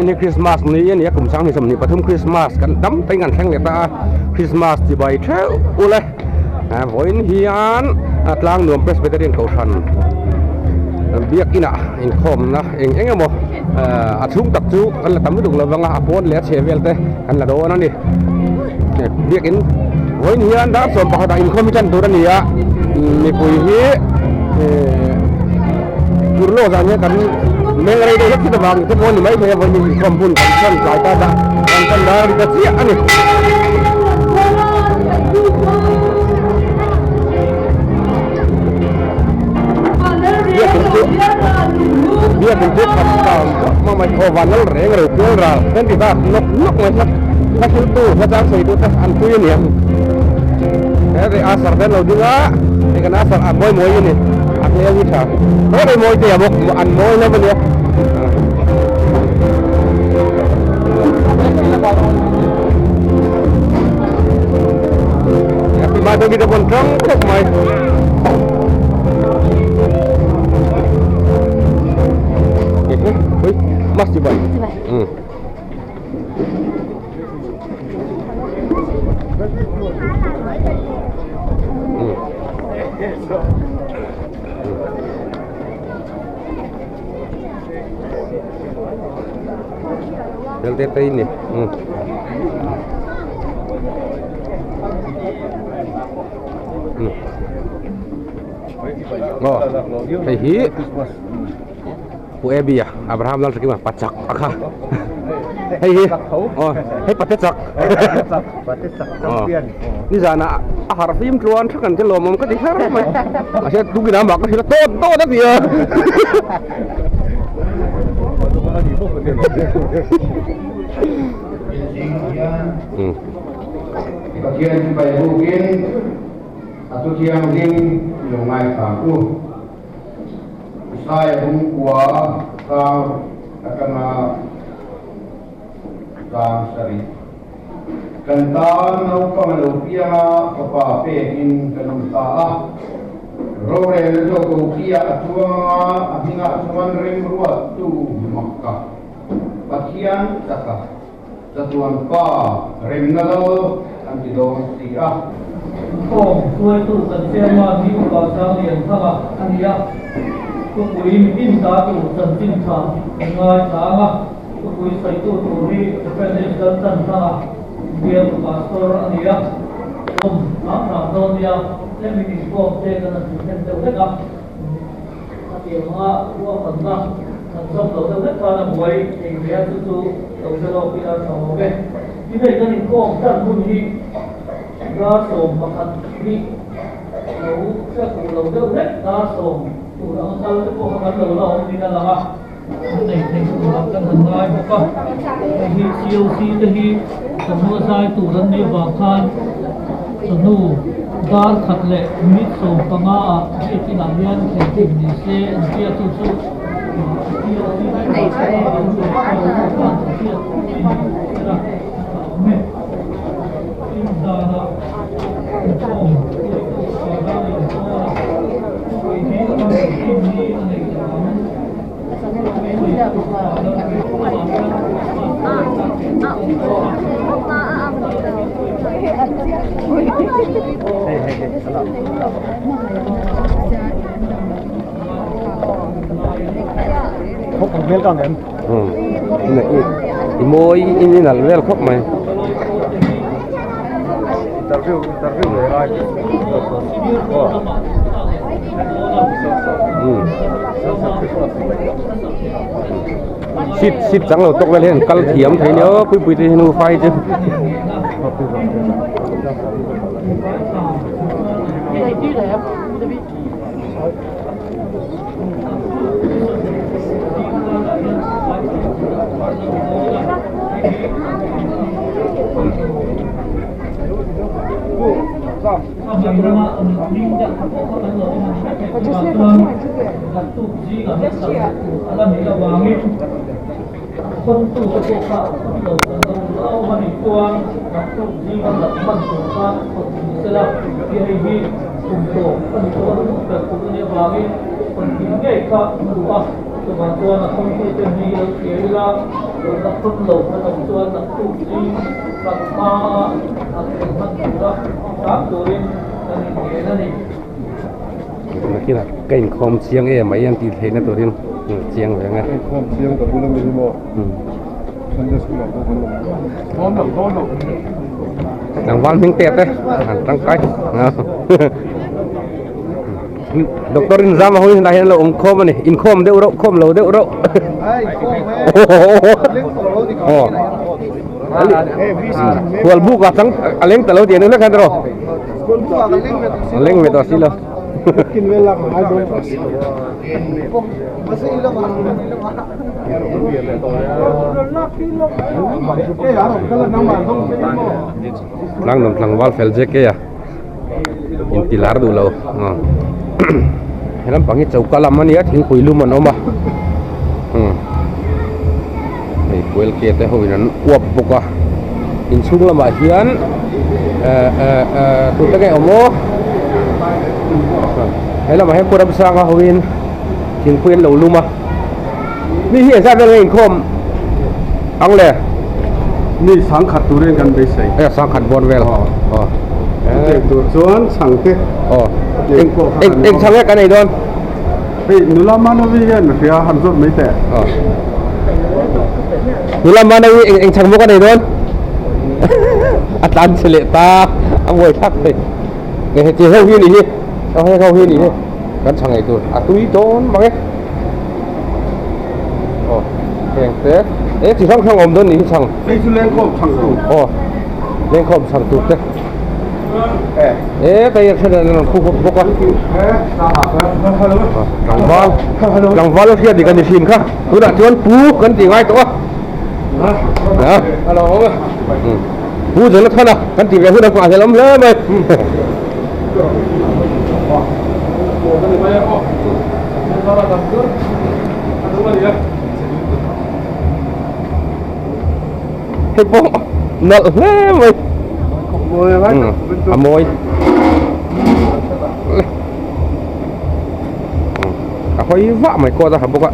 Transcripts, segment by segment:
en hi Christmas ni a ni a kum sanghnih 23 Christmas kan tam takin kan thleng leh ta a Christmas chibai theuh ule vawiin hian tlang nuam Presbyterian kohhran biak inah inkhawmna eng eng emaw a chhung tak chu kan la tam lutuk lo vang a a pawn leh a chheh vel te kan la dawn a ni biakin vawiin hian dar sawm pakhatah inkhawm hi tan tur a ni a mipui hi urlawk zan hian kan meng rei deuh hlek thut avang te pawh a ni maithei a vawiin inkhawm hun kan chhan tlai ta ta kan chan dar a ni ta chiah a ni. Biakin chu biakin chu khat ta ma mai aw van lal reng ro kual ral kan ti ta nawk nawk mai hla hla thiltu hla chang sawi tu te an pui a ni ang he ri asar te an lo ding a hei kan asar a mawi mawi a ni a hmel hi tha mawi mawi mawi te a bawk an mawi hlauh a nia. Mai dawng kita pun tang khawp mai. Ui, mas di bai. Del te te ni. Aw hei hi Pu Abby a Abraham Lalhrekima pa chak a kha hei hi aw hei pate chak aw nizanah a harh fim tluan thak an che lawmawm ka ti kher mai mahse tukin ah mah ka hrilh a tawt tawt a ti a. Pathian chu Baibukin a thu thianghlim i lo ngaithla u. Isaia bungkua tlang atanga tlang sarih. Kan tan naupang a lo piang a, fapa pekin kan awm ta a. Rorelna chu a kokiah a chuang a, a hmingah chuan remruattu Makka, Pathian taka. Chatuan Pa remna lo an ti dawn si a. Inkhawm hruaitu kan chairman hi Upa Sanglian Thanga a ni a, thupui mitin ta tur chanchin tha an ngai tlang a, thupui sawitu tur hi Rev. Lalchan Thanga bialtu pastor a ni a, awm hram hram dawn nia, hemi inkhawm te kan han thlen deuh hlek a. A tiang anga ruahmanna kan zawm lo deuh hlek khan a buai thei ve a, chu chu lo hre lawk ila tha awm e. Tin hei kan inkawm tan hun hi dar 11 hi lo hre fuh lo deuh hlek, dar sawm tur anga kal te pawh kha kan lo la awm niin a lang a, an nei thei turah kan han ngai bawk a. Hei hi COC te hi chawhnu a zai tur an nih avang khan chawhnu dar khat leh minute 15 ah biakin ah hian thlen thim ni se an tia chu chu COC te chuan an hriat pui ni sela a awm e. Tin zanah inkhawm hruaitu Sardar Lianthawla thupui hi a ram thim ni a neih loh ang. I mawi in i nalh vel khawp mai. Seat seat chang lo tawk vel hian kal thiam thei nia aw pui pui te hi nu fai chu. Chuvang chuan a thawngtute hi lo thlir ila, tuna khawn lo kan awm chuan naktuk zing kal hmaa an thlen hman tura hram turin kan inngen a ni. Nakinah ka inkhawm chiang em mai an tih theihna turin chiang ve ang e. Inkhawm chiang ka bula mi hi maw Sunday school ah pawh kan awm dawn lo dawn lo. Tlangval hming te te an tangkai. Doctor in zam a hawi hnah hian lo awm khawm a ni inkhawm deuh reuh khawm lo deuh reuh khual buk a chang a leng ta lo tih an hlek khan tiraw a leng ve tawh si lo tlangdawm tlangval fel JK a. inti lar duh lo he lampang hi choka lam a nia thingpui lum an awm a hei puel ke te ho in an uap bawk a inchhung lamah hian eh eh eh tute nge awm aw he lamah hian pu Ramsanga ho in thingpui an lo lum a mi hi engzat vel nge inkhawm ang le mi sangkhat turin kan beisei e sangkhat bawr vel aw chutiang tur chuan chhang te aw eng eng chhang nge kan ei dawn hei nula manavi hian hria han zawt mai teh aw nula manavi eng eng chhang maw kan ei dawn a tlan chhe leh ta a ngawi thlak thei nge heti ho hi ni hi hei ho hi ni hi kan chhang ei tur a tui dawn mang e aw heng te e chi hrang hrang awm dawn nih hi chhang hei chu lengkhawm chhang tur aw lengkhawm chhang tur te e ka hian then an rawn khu bawk a tlangval tlangval a hriat dik a ni thin kha tunah chuan pu kan tih ngai tawh a pu Jonathan a kan tih ve hun a nghah hlelawm hle mai. Hei pawh nalh hle mai a mawi a hawi vah mai kawt a ha bawk a.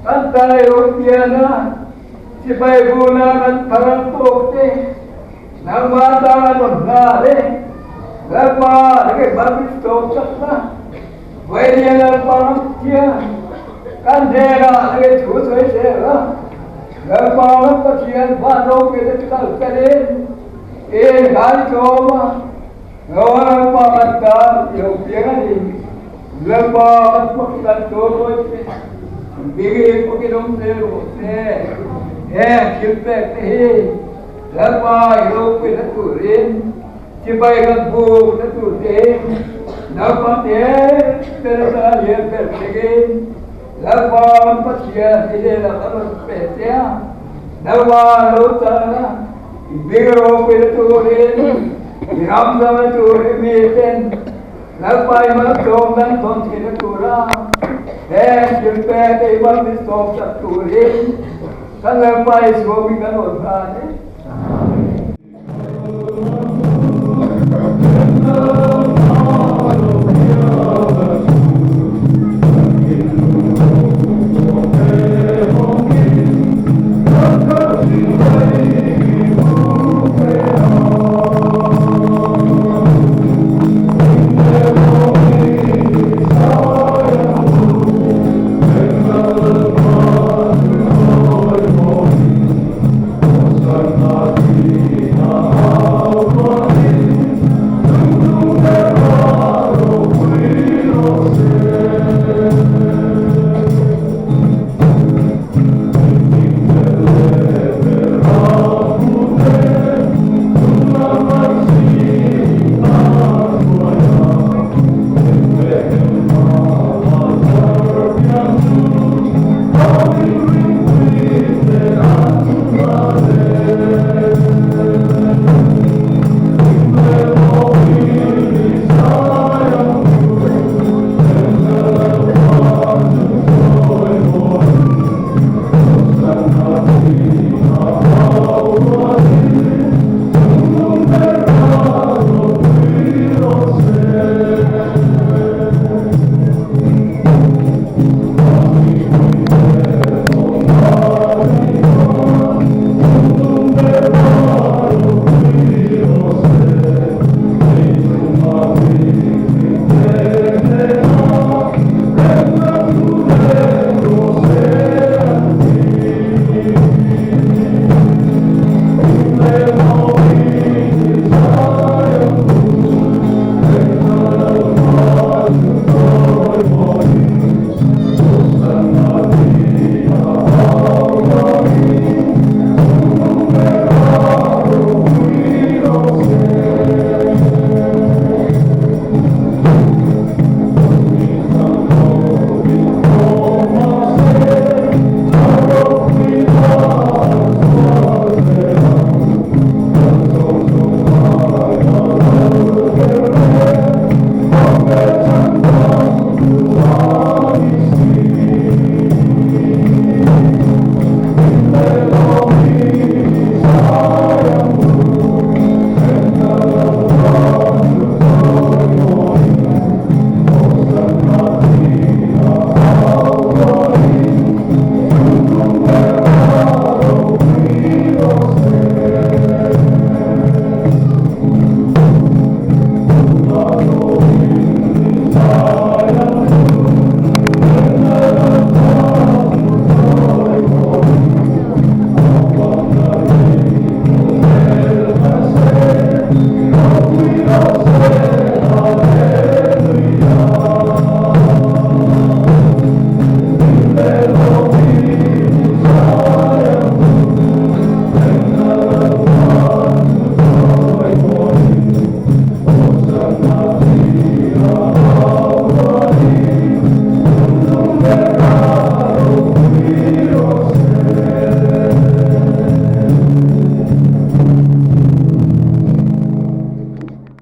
Kan tan a lo pian a, chibai buna kan thar an pawk te, nangmah tan a rawn nghal e. Lalpa nge Baptist tawp tak na, Vawinia Lalpa ram Pathian, kan hnenah nge thu sawi zel a, Lalpa ram Pathian van ropui te kal felin in ngai tlawm a, Lalpa kan tan i lo piang a ni. Lalpa kan fak i kan chawimawi che, bingin fakin awm zel rawh se. Heng thil pek te hi Lalpa i ropuina turin chibai kan bukna tur tein naupang te ber atanga lian ber thlengin Lalpa kan Pathian i hnenah kan rawn pe che a, Lalpa lo chang a, i bing ropuina turin i ram zamna turin miten Lalpa i malsawm dan thawn theihna tura heng thil pek ei mal min sawm sak turin kan Lalpa i suamin kan rawn hlan e.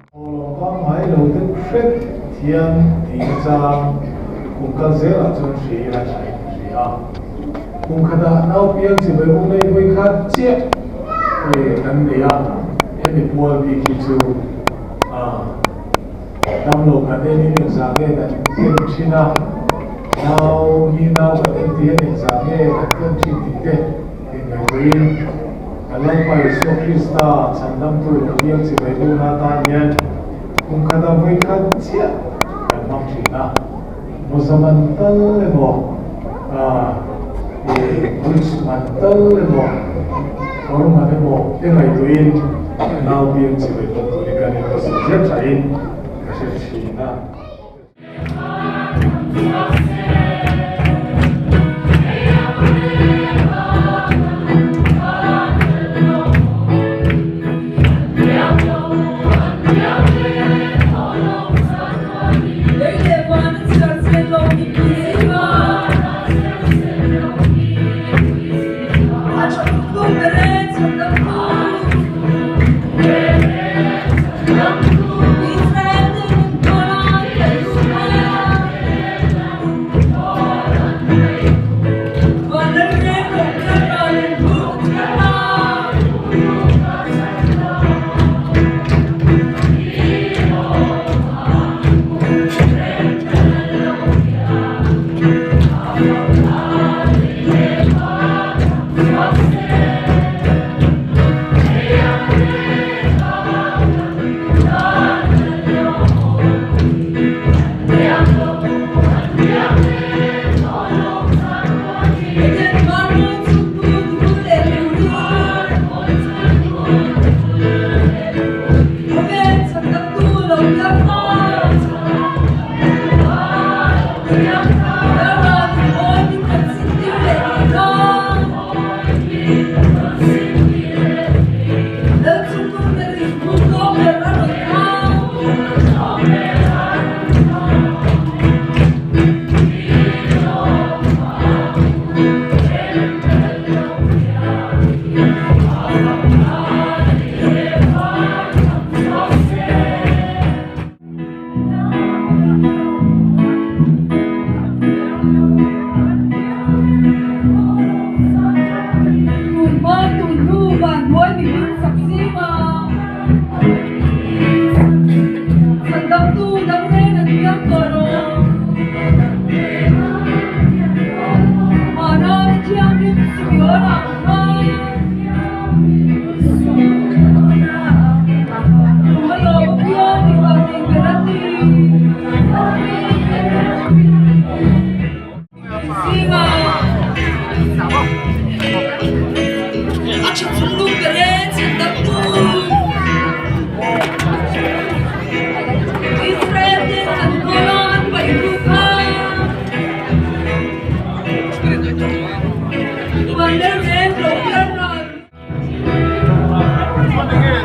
Aw pangngai lo deuh hret hian tih na chang kum kal zelah chuan hria ila tha in ka hria a. Kum khatah naupiang chibai bawk nei vawi khat chiah e kan nei a, hemi pual bik hi chu damlo kan en in engzah nge kan en thin a. Nau hi nau kan en tih hian engzah nge kan ken thin tih te inngaihtuahin kan Lalpa Isua Krista chhandamtu lo piang chibai bawkna atan hian kum khata vawi khat chiah kan hmang thin a. Mawza man tal emaw, ih boots man tal emaw, kawr man emaw te ngaihtuahin nau piang chibai bawk turin kan inpawsih ziah thain ka hre thin a.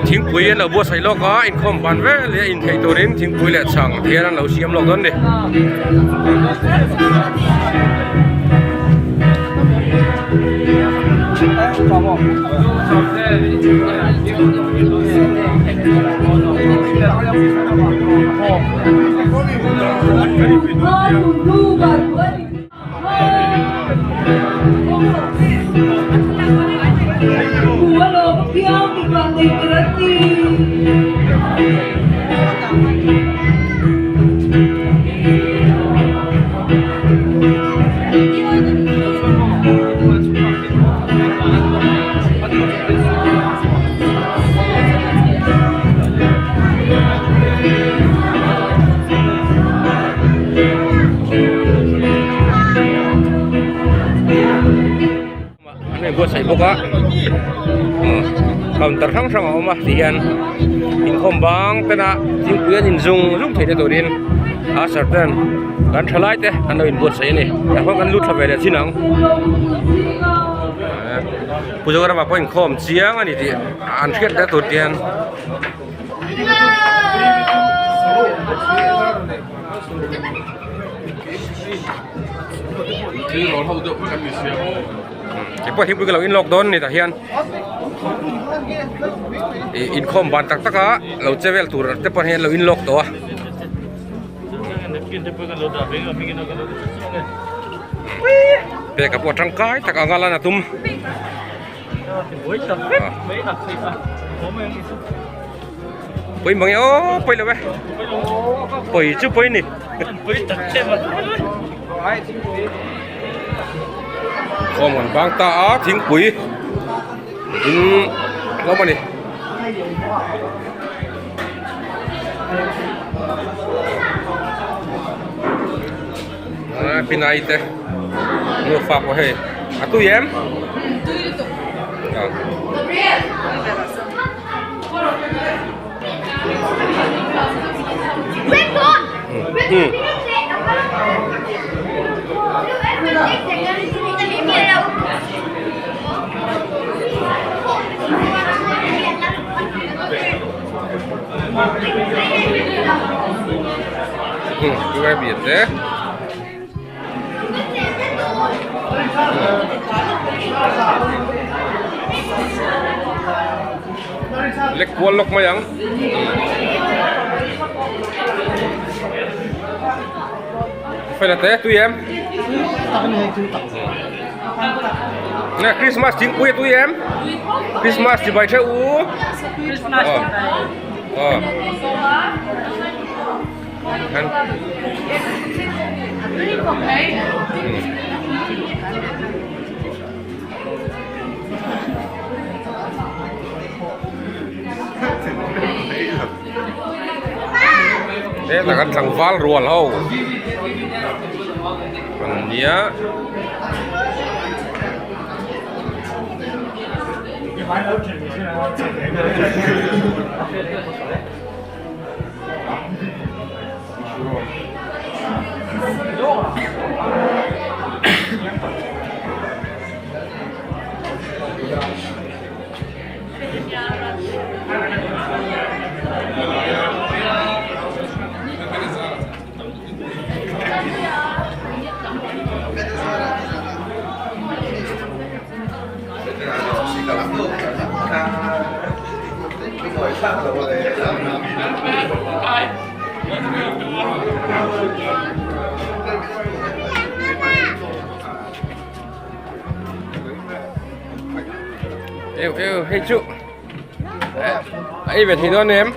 Thingpui an lo buatsaih lawk a inkhawm ban vel leh intheih turin thingpui leh chhang hian an lo siam lawk dawn a ni. An in buatsaih bawk a counter hrang hrang a awm a ti hian inkhawm bang tena thingpui an in zung zung theih na turin a serten kan thalai te an lo in buatsaih a ni tah khuan kan lut thla ve leh chin ang Pu Zoramah pawh inkhawm chiang a ni tih an hriat hle tur te hian. Keipawh thingpui ka lo inlawk dawn a ni tah hian ih inkhawm ban tak tak a lo che vel tur te pawh hian lo inlawk tawh a. Peka pawh tangkai tak anga lan a tum. Pui mang e aw pawi lo e pawi chu pawi ni. Khawm kan bang ta a thingpui in hlawm a ni. Pinai te nufa pawh hei a tui em? Tui biat te. Lek kual lawk mai ang. Fela te tui em? Nè Christmas thingpui a tui em? Christmas chibai theuh u. Christmas chibai. Ờ. Ờ. Thế là kan tlangval rual ho an nia. Yêu yêu hei chu ei ve thei dawn em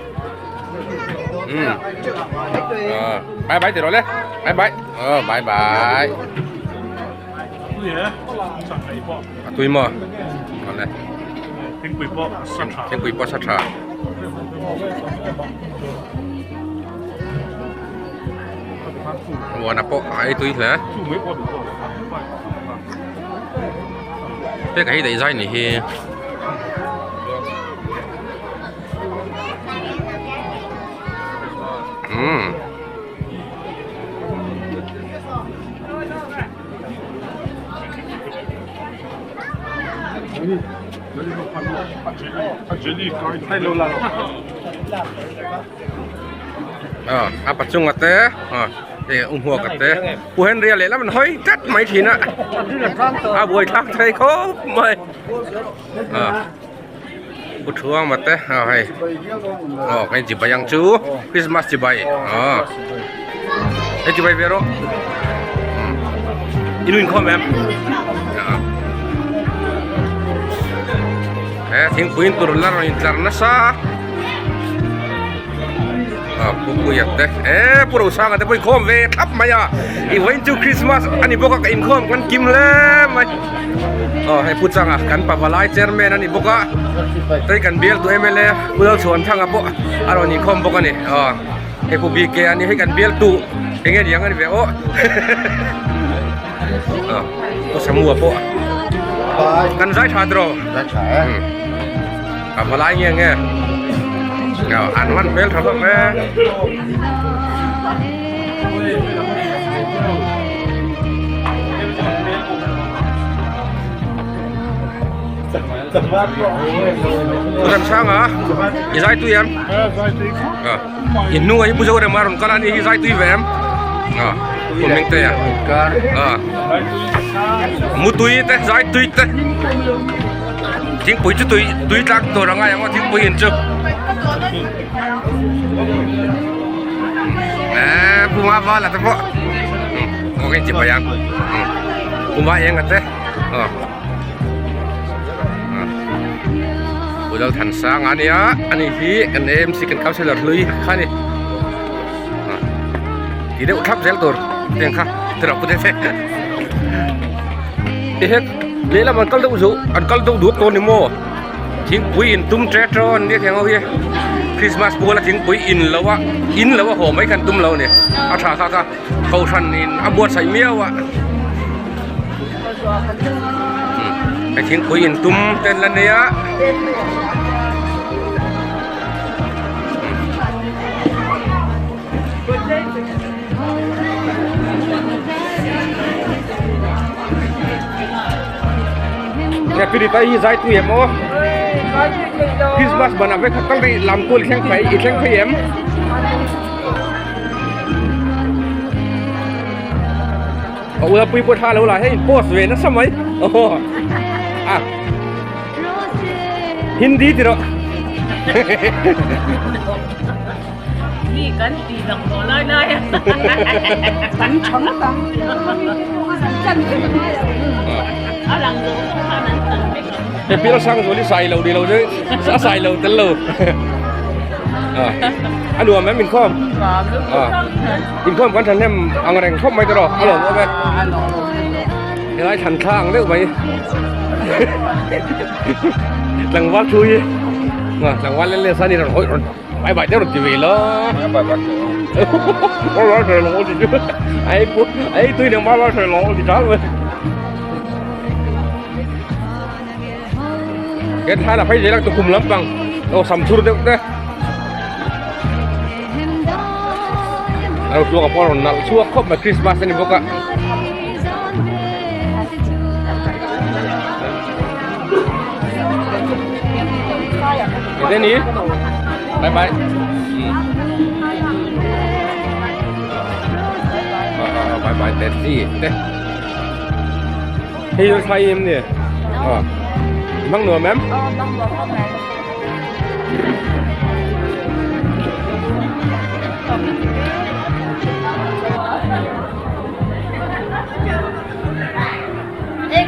bye bye ti rawh le bye bye ờ bye bye a tui maw awle thingpui pawh sa tha thingpui pawh sa tha Muana pawh a ei tui hle peka hi daih zai nih hi. Umm. A pachunga te hei a hmuak a te Pu Henry a lehlam an hawi tlat mai thin a a buai thlak thei khawp mai Pu Thuama te hei aw kan chibai ang chu Christmas chibai aw hei chibai ve rawh i nu inkhawm em he thingpui in tur la rawn intlar nasa a pu puia te e pu Rosanga te pawh inkhawm ve thlap mai a i vawiin chu Christmas a ni bawk a ka inkhawm kan kim hle mai aw hei pu Changa kan pavalai chairman a ni bawk a tei kan bial tu mla pu Lalchhuanthanga pawh a rawn inkhawm bawk a ni aw hei pu BK a ni hei kan bial tu eng nge niang a ni ve aw aw pu Samua pawh kan zai tha tiraw zai tha e a va lai nge nge an man hmel tha hlawm e Remsanga i zai tui em i hnung ah hi Pu Zorema rawn kal a ni hi zai tui ve em Pu Mengtea mu tui te zai tui te. Thingpui chu tui tui tlak tur a ngai ang aw thingpui in chu eee puma val a te pawh aw ka inti pai ang puma eng a te aw Pu Lalthansanga a nia ani hi kan AMC kan councillor hlui kha a ni ti deuh thlap zel tur tiang kha. Tira pute te. Ehe lehlam an kal deuh zo an kal deuh duak dawn ni maw thingpui in tum tre trawn nia theng ho hi Christmas puala thingpui in lo a in lo a haw mai khan tum lo a ni a tha kha kha kohhran in a buatsaih miau a hei thingpui in tum te an la nei a. Piritai hi zai tui em aw Christmas ban ah vek kha kal rih lam kual i thleng phei i thleng phei em a ula pui pawh tha lo lah hei post ve nasa mai aw a Hindi ti rawh Mi kan ti lang lo lai lai a. Kan tha ngawt ang. A lang zo pawh khan an tan vek ang. He pil sang zual hi sai lo ni lo chu a sai lo tel lo. A nuam em inkhawm? Inkhawm kan thahnem ang reng khawp mai tawh a lawm awm e. Helai thlan thla ang deuh mai. Tlangval thu hi tlangval leh leh san hi rawn hawi rawn Bye bye deuh ti ve lo. Bye bye. Bye bye thei lo ti chu. Ai pu ai tui đừng bye bye thei lo ti chal ve. Cái thai là phải dễ là tụ cùng lắm bằng. Ô sầm thur deuh te. Alo tuak a pawh nalh chhuak khawp mai Christmas ani bawk a. Thế ni. Bye bye. Bye bye te chi te. Hei yo sai em nè. Ờ. Mang nuam em.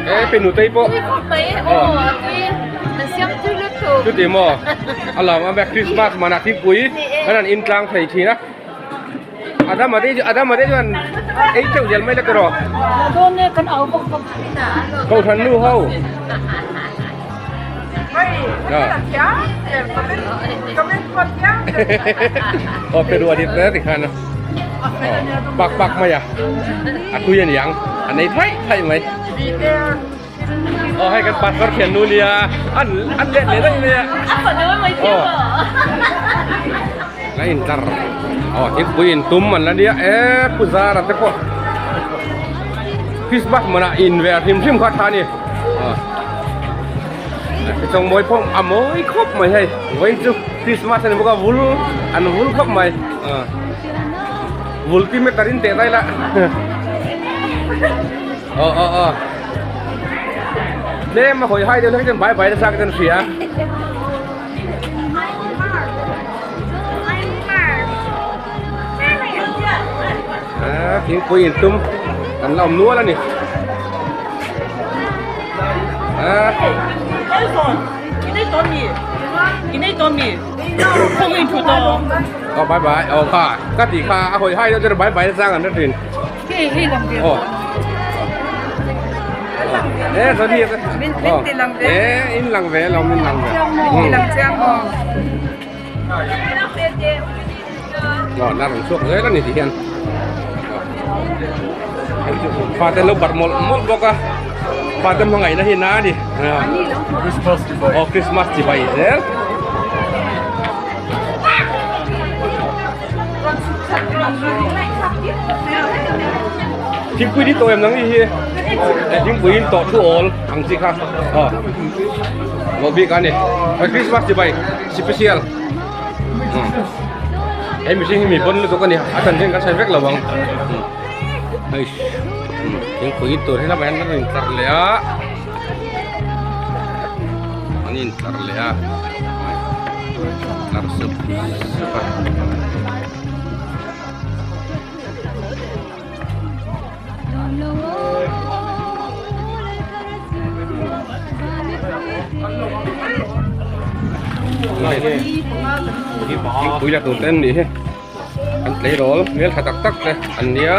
E pe nutei pawh chuti maw a lo a Christmas manah thingpui kan han in tlang thei thin a a dam a dam te chuan ei teuh zel mai la tiraw kohhran nu ho aw pe ruah dit hle tikhan pak pak mai a a tui a niang a nei thaih thaih mai aw hei kan pastor thian nu nia an an let leh daih mai a aw la in tlar aw thingpui in tum an la nia e pu zara te pawh Christmas hmunah in ve hrim hrim kha a tha a ni aw chawng mawi pawh a mawi khawp mai hei vawiin chu Christmas a ni bawk a vul an vul khawp mai aw. Vul ti meter in teh dai la. Ờ ờ ờ. Tlem a hawi hai deuh hlek chuan bai bai nasa ka hria. Ah thingpui in tum an la awm nual a ni. Ah. Aw bye bye aw kha ka tih kha a hawi hai deuh chuan bye bye na chang an hre thin aw e chuan hi e in lang ve alawm in lang ve aw la rawn chhuak zel a ni tih hian fate an lo barh mawlh mawlh bawk a fate hmangaihna hi na a ni aw Christmas chibai zel. Thingpui ni tawh em nang ni hi thingpui in tawh thu awl ang chi kha aw lo bik a ni Christmas chibai special Hei mihring hi mi pawn lutuk a ni a chanchin kan sawi vek lo ang hei thingpui tur hi lamah hian an rawn intlar leh a an intlar leh a tlar sup sup a. Thingpui la tur te an nih hi an tleirawl hmel tha tak tak te an nia.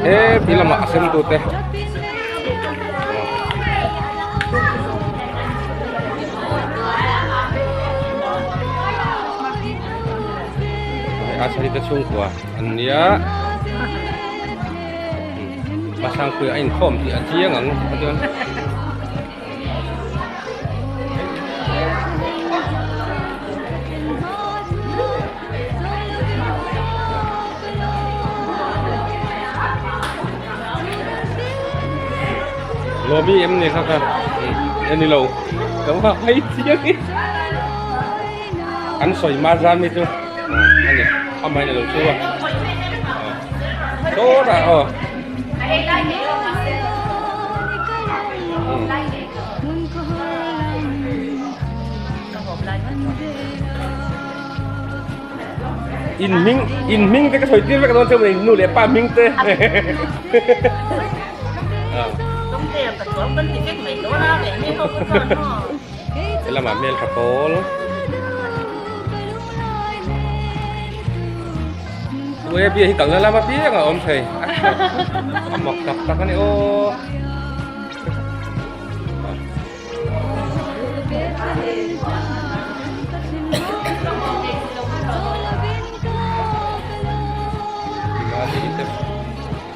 He ti lamah a sem tute. A chhari te chhungkua an nia. Pasangpui a inkhawm tih a chiang ang a chuan. Lobby em ni kha kha e ni lo ka va hai chiang i an sawi ma zam hi chu ani amah in a lo chu a sawtah aw. In hming in hming te ka sawi tir vek dawn che in nu leh pa hming te helamah hmel tha pawl Ue bia hi kalna lama piang a awm thei a mak tak tak a ni aw.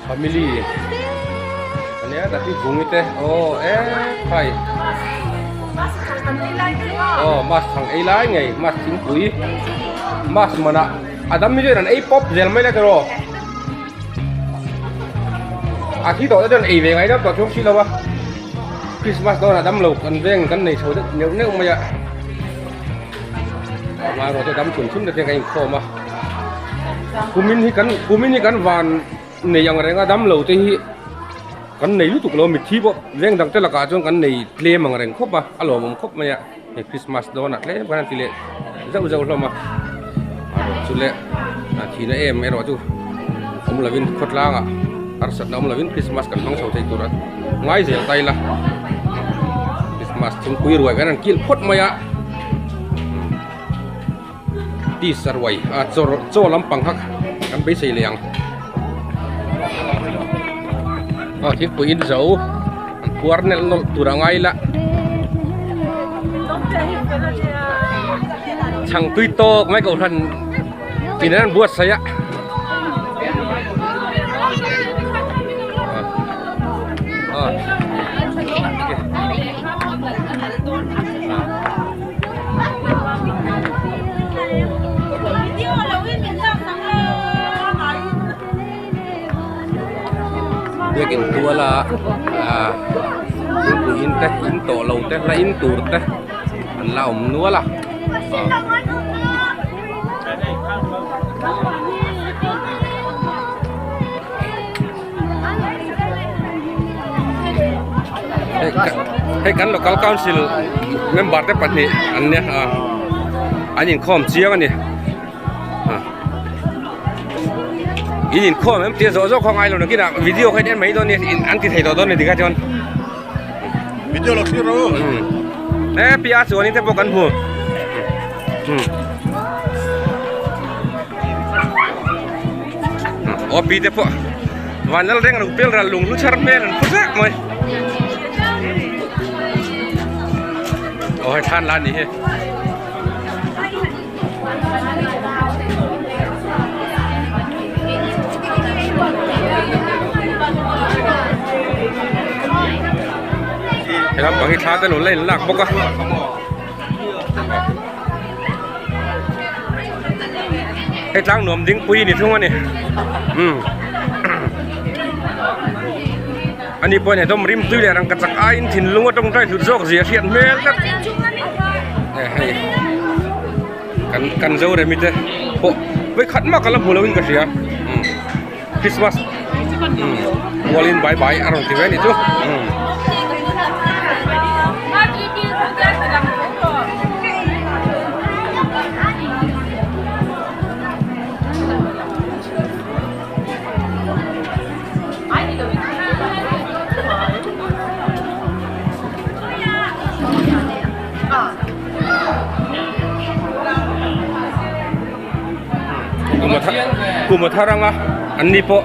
Family ania tati vungi te aw e khai aw mas thang ei lai ngei mas thingpui mas mana a dam hi chuan an ei pawp zel mai la tiraw a thi tawh te chuan ei ve ngai deuh tawh chuang si lo a. Christmas dawnah dam lo kan veng kan nei chho deuh neuh neuh mai a amaherawh chu dam chhun chhun te kan inkhawm a kumin hi kan kumin hi kan van nei ang reng a dam lo te hi kan nei lutuk lo mitthi pawh veng dang te lakah chuan kan nei tlem ang reng khawp a a lawmawm khawp mai a hei Christmas dawnah tlem khan an ti leh zauh zauh hlawm a amaherawh chu le a thihna em erawh chu awm lovin khawtlangah harsatna awm lovin Christmas kan hmang chho thei tur a ngai zel ta ila Christmas thingpui ruai kan han kilh phawt mai a tisa ruai a chaw chaw lampang kha kan beisei leh ang aw thingpui in zo an puar nelh nawlh tur a ngai ila chhang tui tawk mai kohhran in an buatsaih a. Biakin tuala ah thingpui in te in tawh lo te hla in tur te an la awm nual a. Hei kan local council member te pahnih an nia a an inkhawm chiang a ni in inkhawm em tia zawh zawh kha ngai lo nakinah video kha in en mai dawn nia an ti thei tawh dawn a ni tikha chuan video lo thlir rawh e pi a chuan in te pawh kan hmu aw pi te pawh vanlal reng ro pel ral lung lu chhar hmel an phu zek mai aw hei thlan la ni hi. He lampang hi thla te lo la in lak bawk a. Hei tlang nuam ding pui ni thung a ni umm ani pawhin he dawm rim tui leh rangka chak aiin thinlung a tawngtai hlut zawk zia hriat hmel tlat hei kan kan zoremi te pawh vawikhat mah ka la hmu loin ka hria umm Christmas umm mualin bye bye a rawn ti ve a nih chu umm. Kum a thar anga an ni pawh.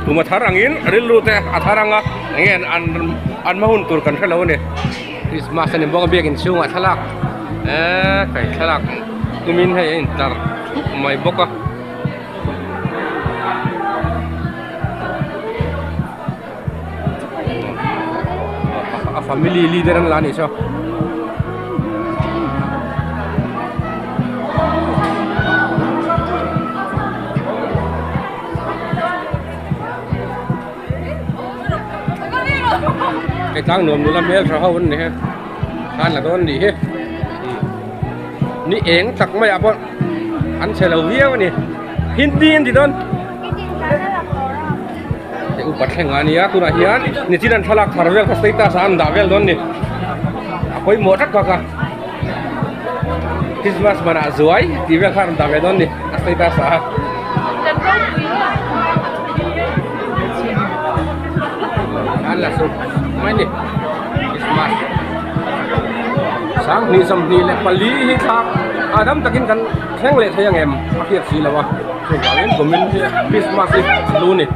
Kum a thar angin rilru te a thar anga eng nge an an hma hun tur kan hrelo a ni. Christmas a ni bawk a biakin chhungah thlalak eee kai thlalak tumin hei a intlar thup mai bawk a. A family leader an la anih saw. Hei tlang nuam nula hmel tha ho an ni he khan la dawn nih hi ni eng tak mai ah pawh an chhe lo viau a ni hindi an ti dawn te upa thleng a nia tunah hian nichin an thlalak thar vel kha status ah an dah vel dawn a ni a pawimawh tak tak a Christmas manah zuai tih vel kha an rawn dah ve dawn a ni a status ah. An la su mai ni Christmas sanghnih sawmhnih leh pali hi thlak a dam takin kan thleng leh thei ang em a hriat si lo a chuvangin kumin hi Christmas hi a hlu a ni.